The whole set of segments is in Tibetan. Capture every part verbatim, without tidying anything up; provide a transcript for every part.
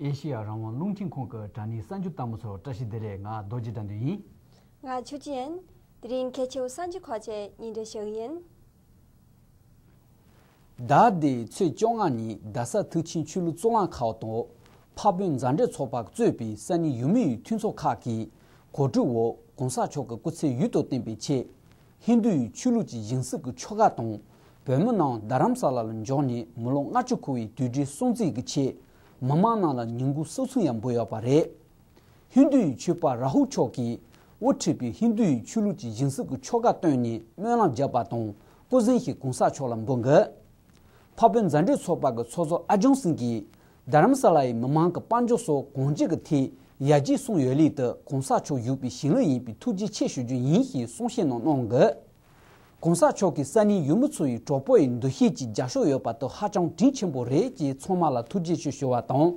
ཨེ་ཤེ་ཡ་རང་དབང་རླུང་འཕྲིན་ཁང་གི་དྲ་གནས་གསར་འགྱུར་ལྟ་མི་ཚོར་བཀྲ་ཤིས་བདེ་ལེགས། ང་རྡོ་རྗེ་དགྲ་འདུལ་ཡིན། ང་ཆོས་ཅན། དེ་རིང་གལ་ཆེ་བའི་གསར་འགྱུར་ཁག་ཅིག་སྙན་སྒྲོན་ཞུ་གི་ཡིན། ཟླ་འདིའི་ཚེས་བཅོ་ལྔ་ཉིན་རྡ་ས་མཐར་ཕྱིན་ཆོས་ལུགས་གཙུག་ལག་ཁང་དང་འཕགས་བོད་མཛའ་འབྲེལ་ཚོགས་པ་གཙོས་པའི་ས་གནས་ཡུལ་མི་ཡི་མཐུན་ཚོགས་ཁག་གིས་གོ་སྒྲིག་འོག་གོང་ས་མཆོག་གི་སྐུ་ཚེ་ཡུན་དུ་བརྟན་པའི་ཆེད། ཧིན་རྡུ་ཡི་ཆོས་ལུགས་ཀྱི་སྦྱིན་སྲེག་གི་ཆོ་ག་དང་། བོད་མི་རྣམས་རྡ་རམ་ས་ལ་ལ་འབྱོར་ནས་མི་ལོ་ལྔ་བཅུ་འཁོར་བའི་དུས་དྲན་སྲུང་བརྩི་གི་ཆེད། མི་མང་རྣམས་ལ་ཉིན་གུང་གསོལ་ཚིགས་ཡང་འབུལ་ཡོད་པ་རེད། ཧིན་རྡུ་ཡི་ཆོས་པ་རཱ་ཧུ་མཆོག་གིས་དབུ་ཁྲིད་པའི་ཧིན་རྡུ་ཡི་ཆོས་ལུགས་ཀྱི་སྦྱིན་སྲེག་གི་ཆོ་ག་བཏོན་ནས་སྨོན་ལམ་བརྒྱབ་པ་དང་། སྐུ་གཟན་ཞིག་གོང་ས་མཆོག་ལ་འབུལ་གི། འཕགས་བོད་མཛའ་འབྲེལ་ཚོགས་པ་གི་ཚོགས་གཙོ་ཨ་ལྗང་སེང་གིས། རྡ་རམ་ས་ལ་ཡི་མི་མང་གི་དཔལ་འབྱོར་སོགས་གང་ཅི་གི་ཐད་ཡར་རྒྱས་སོང་ཡོད་ལུགས་དེ་གོང་ས་མཆོག་བཞུགས་པའི་ཞིང་ལུགས་ཡིན་པའི་ཐུགས་རྗེ་ཆེ་ཞུ་རྒྱུ་ཡིན་ཞེས་གསུང་བཤད་གནང་གནང་གི། གོང་ས་མཆོག་གིས་ས་གནས་ཡུལ་མི་ཚོ་ཡི་གྲོགས་པོ་ཡི་འདུ་ཤེས་ཀྱི་རྒྱབ་སྐྱོར་ཡོད་པ་དེ་ཧ་ཅང་དྲིན་ཆེན་པོ་རེད་ཅེས་ཚང་མ་ལ་ཐུགས་རྗེ་ཆེ་ཞུ་བ་དང་།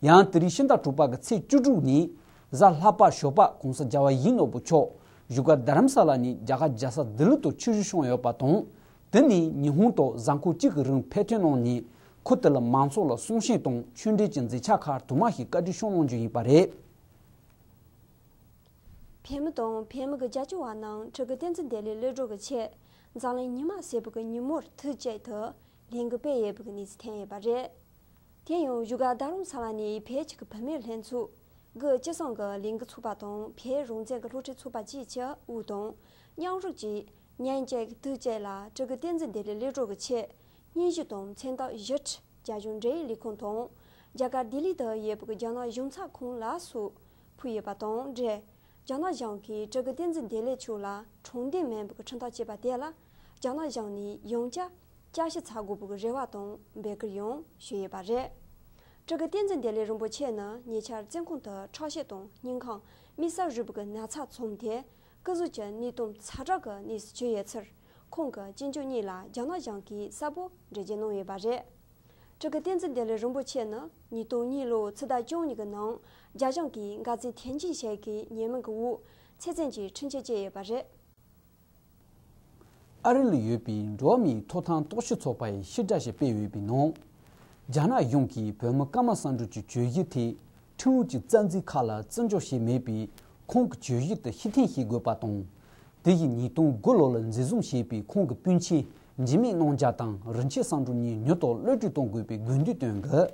ཡང་དེ་རིང་ཕྱི་ཟླ་དྲུག་པ་གི་ཚེས་བཅུ་དྲུག་ཉིན་གཟའ་ལྷག་པ་ཞོགས་པ་གོང་ས་རྒྱལ་བ་ཡིད་བཞིན་ནོར་བུ་མཆོག་བཞུགས་སྒར་རྡ་རམ་ས་ལ་ནས་རྒྱ་གར་རྒྱལ་ས་ལྡི་ལི་དུ་ཆིབས་བསྒྱུར་བྱུང་ཡོད་པ་དང་། དེ་ནས་ཉི་ཧོང་དུ་གཟའ་འཁོར་གཅིག་གི་རིང་ཕེབས་ཐོན་གནང་ནས་ཁུལ་དེ་ལ་མང་ཚོགས་ལ་གསུང་བཤད་དང་ཆོས་འབྲེལ་གྱི་མཛད་འཆར་ཁག་དུ་མ་ཞིག་བཀའ་འདྲི་ཞུ་གནང་རྒྱུ་ཡིན་པ་རེད། བོད་མི་དང་བོད་མི་གི་རྒྱབ་སྐྱོར་བ་རྣམས་ཕྲུ་གུ་བསྟན་འཛིན་བདེ་ལེགས་གློད་གྲོལ་གྱི་ཆེད་འཛམ་གླིང་ཉི་མ་ཟེར་བུ་གི་ཉིན་མོར་དུས་བཅད་དུ་ལས་འགུལ་སྤེལ་ཡོད་པའི་གནས་ཚུལ་ཐོན་ཡོད་པ་རེད། དེ་ཡང་བཞུགས་སྒར་རྡ་རམ་ས་ལ་ནས་བོད་ཀྱི་བུད་མེད་ལྷན་ཚོགས་དགུ་སྤྱི་བསམ་གྱི་ལས་འགུལ་ཚོགས་པ་དང་བོད་རང་བཙན་གྱི་སློབ་ཁྲིད་ཚོགས་པ་བཅས་ཀྱི་དབུ་དང་མཉམ་རུབ་ཀྱིས་ཉིན་བཅས་ཀྱི་དུས་བཅད་ལ་ཕྲུ་གུ་བསྟན་འཛིན་བདེ་ལེགས་གློད་གྲོལ་གྱི་ཆེད་སྙན་ཞུ་དང་མཚན་རྟགས་བཞི་ཁྲི་རྒྱ་གཞུང་འབྲེལ་ཡོད་ལས་ཁུངས་དང་རྒྱ་གར་ལྡི་ལི་དུ་ཡོད་པའི་རྒྱ་ནག་གཞུང་ཚབ་ཁང་ལ་སོགས་ཕུལ་ཡོད་པ་དང་འབྲེལ། རྒྱ་ནག་གཞུང་གིས་ཕྲུ་གུ་བསྟན་འཛིན་བདེ་ལེགས་མཆོག་ལ་དྲང་བདེན་མིན་པའི་ཁྲིམས་ཐག་བཅད་པ་དེ་ལ་རྒྱ་ནག་གཞུང་ནས་ཡང་བསྐྱར་བསྐྱར་ཞིབ་བྱ་དགོས་པའི་རེ་བ་དང་འབོད་སྐུལ་ཡང་ཞུས་ཡོད་པ་རེད། ཕྲུ་གུ་བསྟན་འཛིན་བདེ་ལེགས་རིན་པོ་ཆེ་ནི་ཉེ་ཆར་བཙོན་ཁང་དུ་ཁྲག་ཤེད་དང་སྙིང་ཁམས་དམིགས་བསལ་རུས་པའི་ན་ཚ་བྱུང་སྟེ་སྐུ་གཟུགས་ཀྱི་ནད་དུག་ཛ་དྲག་གི་གནས་སུ་གྱུར་ཡོད་ཚུལ་ཁོང་གི་གཅེན་གཅུང་གཉིས་ལ་རྒྱ་ནག་གཞུང་གིས་གསལ་པོ་འགྲེལ་བརྗོད་གནང་ཡོད་པ་རེད། ཕྲུ་གུ་བསྟན་འཛིན་བདེ་ལེགས་རིན་པོ་ཆེ་ནི་ཉིས་སྟོང་གཉིས་ལོའི་ཕྱི་ཟླ་བཅུ་གཉིས་ཀྱི་ནང་རྒྱ་གཞུང་གིས་འགག་རྩའི་ཐེ་ཇུས་བྱེད་ཀྱི་ཉེས་མིང་གི་འོག་ཚེ་བཙོན་གྱི་ཁྲིམས་ཆད་བཅད་ཡོད་པ་རེད། ཨ་རི་ལ་ཡོད་པའི་འགྲོ་བ་མིའི་ཐོབ་ཐང་རྟོག་ཞིབ་ཚོགས་པ་ཡིས་ཕྱིར་བསྒྲགས་ཤིག་སྤེལ་ཡོད་པའི་ནང་། རྒྱ་ནག་གཞུང་གིས་བོད་མི་ཀརྨ་བསམ་གྲུབ་ཀྱི་གྱོད་གཞི་ཐད་ཁྲིམས་ལུགས་ཀྱི་རྩ་འཛིན་ཁག་ལ་བརྩི་འཇོག་བྱས་མེད་པས་ཁོང་གི་གྱོད་གཞི་དེ་ཕྱིར་འཐེན་བྱེད་དགོས་པ་དང་། དེ་བཞིན་ཉིས་སྟོང་དགུ་ལོ་ལ་འཛིན་བཟུང་བྱས་པའི་ཁོང་གི་སྤུན་མཆེད་འཇིགས་མེད་གནམ་རྒྱལ་དང་རིན་ཆེན་བསམ་གྲུབ་གཉིས་མྱུར་དུ་གློད་གྲོལ་གཏོང་དགོས་པའི་དགོས་འདུན་བཏོན་གི།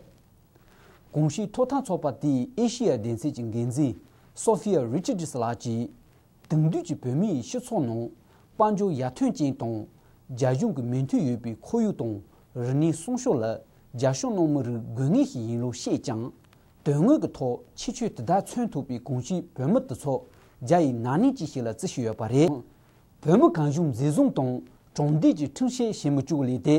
གོང་ཞུས་ཐོབ་ཐང་ཚོགས་པ་དེའི་ཨེ་ཤེ་ཡ་སྡེ་ཚན་གྱི་འགན་འཛིན་སོ་ཧྥི་ཡ་རི་ཆར་ཌི་སི་ལགས་ཀྱིས། དེང་དུས་ཀྱི་བོད་མིའི་སྤྱི་ཚོགས་ནང་དཔལ་འབྱོར་ཡར་ཐོན་ཅན་དང་། རྒྱ་གཞུང་གི་མོས་མཐུན་ཡོད་པའི་ཁོར་ཡུག་དང་རིག་གནས་སྲུང་སྐྱོབ་ལ་རྒྱབ་སྐྱོར་གནང་མི་རིགས་དགོས་ངེས་ཤིག་ཡིན་ལུགས་བཤད་ཀྱང་། དོན་དངོས་ཀྱི་ཐོག་ཁྱད་ཆོས་དེ་དག་མཚོན་ཐུབ་པའི་གོང་ཞུས་བོད་མི་དེ་ཚོ་རྒྱ་ཡི་ནག་ཉེས་ཅན་ཞིག་ལ་བརྩི་བཞིན་ཡོད་པ་རེད། བོད་མི་གང་བྱུང་འཛིན་བཟུང་དང་དྲང་བདེན་གྱི་ཁྲིམས་བཤེར་བྱེད་མི་བཅུག་ལས་དེ།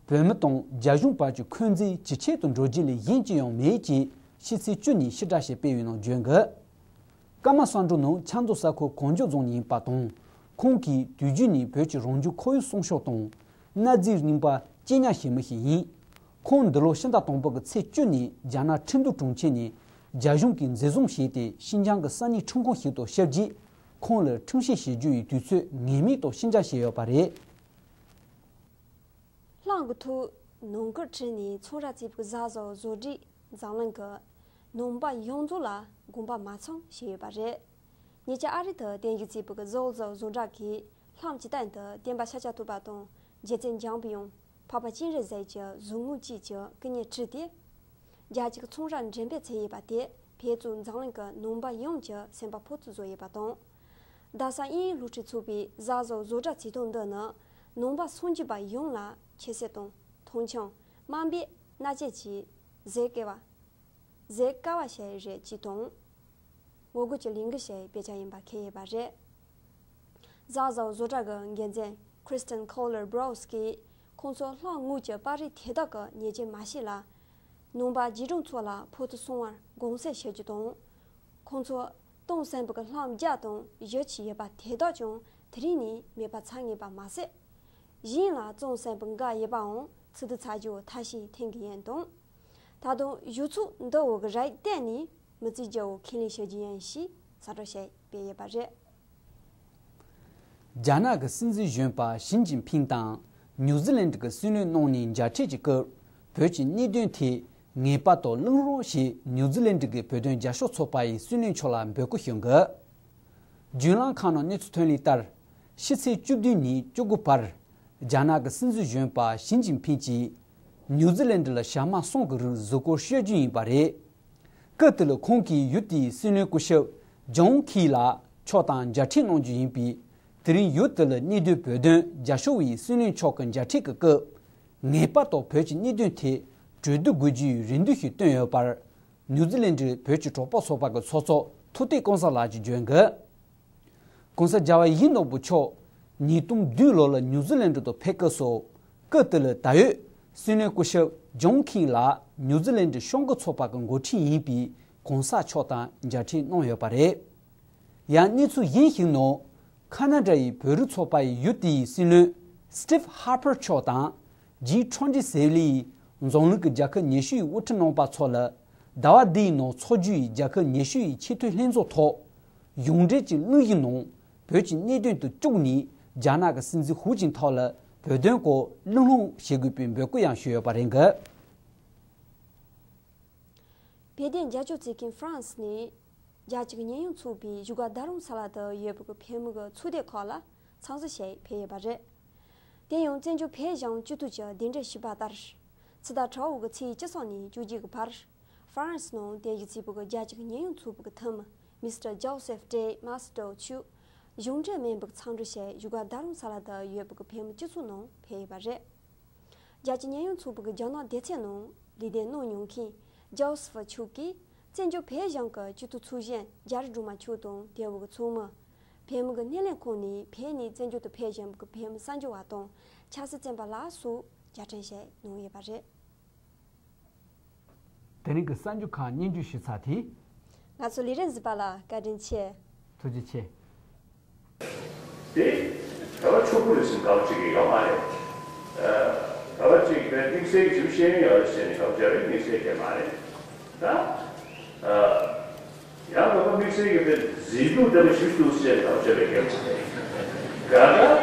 བོད་མི་དང་རྒྱ་གཞུང་བར་གྱི་འཁོན་འཛིན་ཇེ་ཆེ་དུ་འགྲོ་རྒྱུ་ལས་གཞན་ཅི་ཡང་མེད་ཅེས་ཕྱི་ཚེས་བཅུ་ཉིན་ཕྱིར་བསྒྲགས་ཤིག་སྤེལ་ཡོད་ནང་བརྗོད་འདུག་ཀརྨ་བསམ་གྲུབ་ནི་ཆབ་མདོ་ས་ཁུལ་གངས་ལྗོངས་རྫོང་ནས་ཡིན་པ་དང་། ཁོང་གིས་དུས་རྒྱུན་ནས་བོད་ཀྱི་རང་བྱུང་ཁོར་ཡུག་སྲུང་སྐྱོབ་དང་། གནའ་རྫས་རྙིང་པ་གཅེས་ཉར་བྱེད་མི་ཞིག་ཡིན། ཁོང་འདི་ལོ་ཕྱི་ཟླ་དང་པོ་གི་ཚེས་བཅུ་ཉིན་རྒྱ་ནག་ཁྲིན་ཏུའུ་གྲོང་ཁྱེར་ནས་རྒྱ་གཞུང་གིས་འཛིན་བཟུང་བྱས་ཏེ་ཤིན་ཅང་གི་ས་གནས་ཁྲིམས་ཁང་ཞིག་ཏུ་བསྐྱལ་རྗེས། ཁོང་ལ་ཁྲིམས་བཤེར་བྱེད་རྒྱུ་ཡི་དུས་ཚོད་ངེས་མེད་དུ་ཕྱིར་འགྱངས་བྱས་ཡོད་པ་རེད། གླང་གི་ཐུག་ནང་ཁུལ་ཁྲིད་ནས་ཚོང་ར་བརྩིས་པའི་གཟའ་ཟོ་བཟོ་གྲྭས་འཛམ་གླིང་གི་ནང་པ་ཡོངས་རྫོགས་ལ་དགོངས་པ་མ་ཚོམ་བྱས་ཡོད་པ་རེད། ཉེ་ཆར་ཨ་རི་དུ་རྟེན་གཞི་བརྩིས་པའི་གཟའ་ཟོ་བཟོ་གྲྭ་གིས་ལྷམ་སྤྱི་བཏང་དུ་བསྟན་པ་ཤཱཀྱ་ཐུབ་པ་དང་རྗེ་བཙུན་འཇམ་པའི་དབྱངས། འཕགས་པ་སྤྱན་རས་གཟིགས་ཀྱི་གཟུངས་སྔགས་བཅས་ཀྱི་སྐུ་བརྙན་བྲིས་ཏེ། རྒྱལ་སྤྱིའི་ཚོང་ར་འགྲེམས་སྤེལ་བྱས་ཡོད་པ་དེ་བོད་གཙོས་འཛམ་གླིང་གི་ནང་པ་ཡོངས་ཀྱི་སེམས་པ་ཕོ་ཚོད་བཟོས་ཡོད་པ་དང་། རྡ་ས་དབྱིན་ཡུལ་སློབ་ཕྲུག་ཚོགས་པའི་གཟའ་ཟོ་བཟོ་གྲྭ་བརྩི་སྟངས་འདི་ནི་ནང་པ་སངས་རྒྱས་པ་ཡོངས་ལ་ཁྱད་གསོད་དང་མཐོང་ཆུང་དམའ་འབེབས་མནར་གཅོད་ཀྱི་ཟས་སྐལ་བ། ཟས་དཀའ་བ་བྱས་རེད་ཅེས་དང་། ངོ་རྒོལ་གྱི་ལས་འགུལ་བྱས་པའི་དཔེ་ཆ་ཡིན་པ་ཁེལ་ཡོད་པ་རེད། གཟའ་ཟོ་བཟོ་གྲྭ་གི་འགན་འཛིན་Kristen Kohler Browse གིས་ཁོང་ཚོ་ལྷམ་ངོས་ཀྱི་པར་རིས་དེ་དག་གི་ཉེས་ཅན་མ་ཤེས་ལ། ནང་པ་རྗེས་འབྲང་ཚོ་ལ་ཕོ་ཚོད་སོང་བར་དགོངས་སེལ་ཞུ་རྒྱུ་དང་། ཁོང་ཚོ་གཏོང་བསམ་པའི་ལྷམ་བརྒྱ་དང་བཞི་བཅུ་ཡོད་པ་དེ་དག་ཀྱང་དེ་རིང་ནས་མེད་པ་ཚར་ངེས་པ་མ་ཟད། གཞན་ལ་བཙོང་བསམ་པའི་འགའ་ཡོད་པའང་ཚུར་བསྡུ་ཚར་རྒྱུ་ཐབས་ཤེས་འཐེན་གྱི་ཡིན་དང་། ད་དུང་གཞུང་ཚོགས་འདི་འོག་གི་རིགས་གཏན་ནས་མི་བརྩི་རྒྱུ་འོག་ཁས་ལེན་ཞུ་རྒྱུ་ཡིན་ཞེས་གསལ་བསྒྲགས་བྱས་སྤེལ་ཡོད་པ་རེད། རྒྱ་ནག་གི་སྲིད་འཛིན་གཞོན་པ་ཞི་ཅིན་ཕིང་དང་ནིའུ་ཛི་ལན་གྱི་སྲིད་བློན་གཉིས་མཇལ་འཕྲད་ཀྱི་སྐབས་བོད་ཀྱི་གནད་དོན་ཐད་ ངེས་པར་དུ་བླངས་རོགས་ཞེས་ཉུ་ཛི་ལན་ཌི་གི་བོད་དོན་རྒྱབ་སྐྱོར་ཚོགས་པ་ཡིས་སྲིད་བློན་མཆོག་ལ་འབོད་སྐུལ་ཞུ་གི། བརྒྱུད་ལམ་ཁག་ནང་གནས་ཚུལ་ཐོན་ལེ་ལྟར། ཕྱི་ཚེས་བཅུ་བདུན་ནས་བཅུ་དགུ་བར། རྒྱ་ནག་གི་སྲིད་འཛིན་གཞོན་པ་ཞི་ཅིན་ཕིང་གིས་ཉུ་ཛི་ལན་ཌི་ལ་ཞྭ་དམར་གསུམ་གྱི་རིགས་གཟིགས་སྐོར་ཞུ་རྒྱུ་ཡིན་པ་རེད། སྐབས་དེ་ལ་ཁོང་གིས་ཡུལ་དེའི་སྲིད་བློན་སྐུ་ཞབས་ཇོན་ཁི་ལགས་མཆོག་དང་མཇལ་འཕྲད་གནང་རྒྱུ་ཡིན་པས། དེ་རིང་ཡུལ་དེ་ལ་གནས་སྡོད་བོད་དོན་རྒྱབ་སྐྱོར་བའི་སྲིད་བློན་མཆོག་གི་མཇལ་འཕྲད་ཀྱི་སྐབས། ངེས་པར་དུ་བོད་ཀྱི་གནད་དོན་ཐད་གྲོས་བསྡུར་དགོས་རྒྱུའི་རེ་འདུན་ཞིག་བཏོན་ཡོད་པར། ཉུ་ཛི་ལན་ཌིའི་བོད་ཀྱི་གྲོགས་པོ་ཚོགས་པ་གི་ཚོགས་གཙོ་ཐུབ་བསྟན་ཀུན་བཟང་ལགས་ཀྱིས་བརྗོད་འདུག་གོང་ས་རྒྱལ་བ་ཡིད་བཞིན་ནོར་བུ་མཆོག་ཉིས་སྟོང་བདུན་ལོ་ལ་ཉུ་ཛི་ལན་ཌི་དུ་ཕེབས་སྐབས་སུ། སྐབས་དེ་ལ་ད་ཡོད་སྲིད་བློན་སྐུ་ཞབས་ཇོན་ཁི་ལགས་ཉུ་ཛི་ལན་ཌི་ཤོག་གུ་ཚོགས་པ་གི་འགོ་ཁྲིད་ཡིན་པའི་གོང་ས་མཆོག་དང་མཇལ་འཕྲད་གནང་ཡོད་པ་རེད། ཡང་གནས་ཚུལ་གཞན་ཞིག་ནང་། ཁ་ན་ཌ་ཡི་བོད་རིགས་ཚོགས་པ་ཡི་ཡུལ་དེའི་སྲིད་བློན་སི་ཊིབ་ཧར་པར་མཆོག་དང་། ཇི་ཁྲོན་ཏི་སེ་ལི་ཡིས་འཛམ་གླིང་གི་རྒྱལ་ཁབ་ཉི་ཤུ་ཡི་དབུ་ཁྲིད་རྣམ་པ་ཚོ་ལ། ཟླ་བ་འདིའི་ནང་འཚོགས་རྒྱུ་ཡི་རྒྱལ་ཁབ་ཉི་ཤུ་ཡི་ཆེས་མཐོའི་ལྷན་ཚོགས་ཐོག་གཞུང་འབྲེལ་གྱི་གླེང་གཞི་ནང་བོད་ཀྱི་གནད་དོན་དུ་བཅུག་ནས་རྒྱ་ནག་གི་སྲིད་འཛིན་ཧུའུ་ཅིན་ཐའོ་ལ་བོད་དོན་སྐོར་གླེང་སློང་བྱེད་དགོས་པའི་འབོད་སྐུལ་ཡང་ཞུས་ཡོད་པ་རེད་འདུག་བོད་དོན་རྒྱབ་སྐྱོར་བྱེད་མཁན་ཧྥ་རན་སི་ནས་རྒྱལ་སྤྱིའི་ཉེན་ཡང་ཚོགས་པའི་བཞུགས་སྒར་རྡ་རམ་ས་ལ་དུ་ཡོད་པའི་བོད་མི་གི་ཚོགས་སྡེ་ཁག་ལ་འཚམས་འདྲི་ཞུ་ཕེབས་ཡོད་པ་རེད། དེ་ཡང་བཙན་བྱོལ་བོད་གཞུང་སྤྱི་འཐུས་ཀྱི་གདན་འདྲེན་ཞུས་པ་ལྟར། ཕྱི་ཟླ་དྲུག་པའི་ཚེས་བཅུ་གསུམ་ནས་བཅུ་གཅིག་གི་བར། ཧྥ་རན་སི་ནང་རྟེན་གཞི་བྱས་པའི་རྒྱལ་སྤྱིའི་ཉེན་ཡང་ཚོགས་པའི་འཐུས་མི་མིས་ཊར་ཇོ་སེཕ་ཏྲེ་མཱ་སི་ཏྲོ་མཆོག་གཞུང་འབྲེལ་མིན་པའི་འཚམས་འདྲི་ཞུ་བཞུགས་སྒར་རྡ་རམ་ས་ལ་དུ་ཡོད་པའི་བོད་མི་སྤྱི་ཚོགས་ནང་ཕེབས་ཡོད་པ་རེད། རྒྱལ་སྤྱིའི་ཉེན་ཡང་ཚོགས་པའི་རྒྱ་ནག་སྡེ་ཚན་ནང་ལས་དོན་གནང་མྱོང་མཁན་ཇོ་སེཕ་མཆོག་གིས་བཙན་བྱོལ་བོད་གཞུང་གི་སྤྱི་འཐུས་ཚོགས་གཞོན་རྒྱ་རི་སྒྲོལ་མ་མཆོག་དང་དེ་བས་ཀྱང་ཚང་མ། བོད་མི་གི་སྣེ་ལེན་ཁང་ནས་བོད་ནས་བཙན་བྱོལ་དུ་ཕེབས་བཞིན་པའི་བོད་མི་གསར་འབྱོར་བ་དང་ཆབ་སྲིད་བཙོན་པ་ལ་སོགས་མཇལ་འཕྲད་བྱས་གནང་ཡོད་པ་རེད། དེ་རིང་གི་གསར་འགྱུར་ཁག་སྙན་སྒྲོན་ཞུས་ཚར་དེ། ང་ཚོ་ལས་རིམ་གཟིགས་པ་ལ་བཀའ་དྲིན་ཆེ། ཐུགས་རྗེ་ཆེ། དེ་ག་བ་ཆོག་པོ་རེད་ཟེར་ག་བ་ཅིག་གི་ཡོད་མ་རེད། ཨ། ག་བ་ཅིག་གི་དམིགས་བསལ་གྱི་ཞིབ་བཤད་ཡོད་རེད་ཟེར་ནས་ག་བ་རྒྱ་རིགས་དམིགས་བསལ་གྱི་མ་རེད། ད། ཨ། ཡང་ག་བ་དམིགས་བསལ་གྱི་དཔེ་མཛེས་སྡུག་ལྟ་བུ་ཞིག་འདུག་ཟེར་ནས་ག་བ་བྱས་པའི་སྐད་མ་རེད། ག་ད་